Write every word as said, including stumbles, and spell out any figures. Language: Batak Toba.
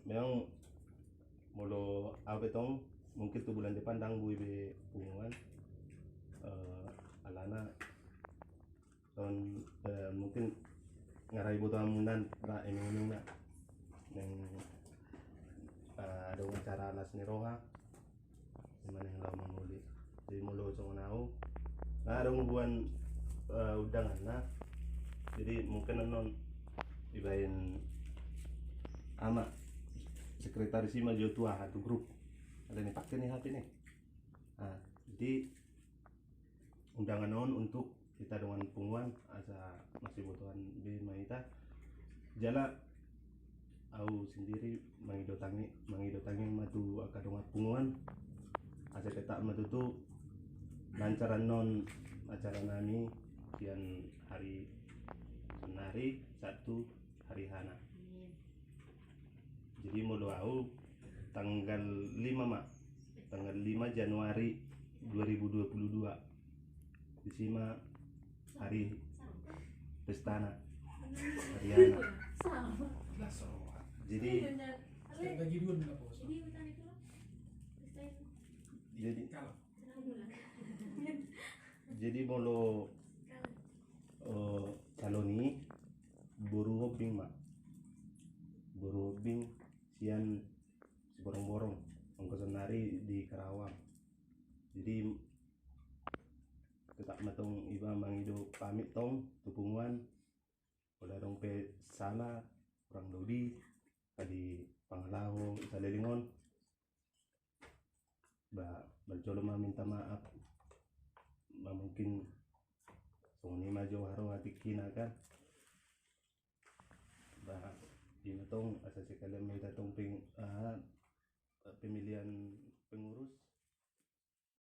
Memang molo au pe tong, mungkin tu bulan depan ndang boi be punguan. Eh, alana songon, eh, mungkin nunga ra diboto hamu nian ra iming-imingna. Naeng, eh, adong acara las ni roha. Ima naeng laho mangoli. Jadi molo songon au, na adong hubuan, eh, undanganna. Jadi mungkin annon dibaen ama sekretaris i ma jo tu aha, tu grup. Ada ni pake ni H P ni. Nah, jadi undangan on untuk hita dongan punguan, asa masibotoan be ma hita. Jala au sendiri mangido tangi, mangido tangi ma tu angka dongan punguan, asa tetap ma tutu lancar annon acara nami sian hari sonari sahat tu hari H-na. Jadi molo au, tanggal lima ma, tanggal lima Januari dua ribu dua puluh dua. Disi ma hari pestana, hari H-na. Jadi, jadi, jadi molo, eh, calon i boru Hombing ma. Boru Hombing sian Siborongborong, anggo sonari di Karawang. Jadi tetap ma tong iba mangido pamit tong tu punguan. Molo adong pe sala, kurang lobi, di pangalaho saleleng on, ba, parjolo ma minta maaf. Ba mungkin songon i ma jo haroha tingkina kan. Ba, ima tong asa sekalian ma hita tong peng-, aha, pemilihan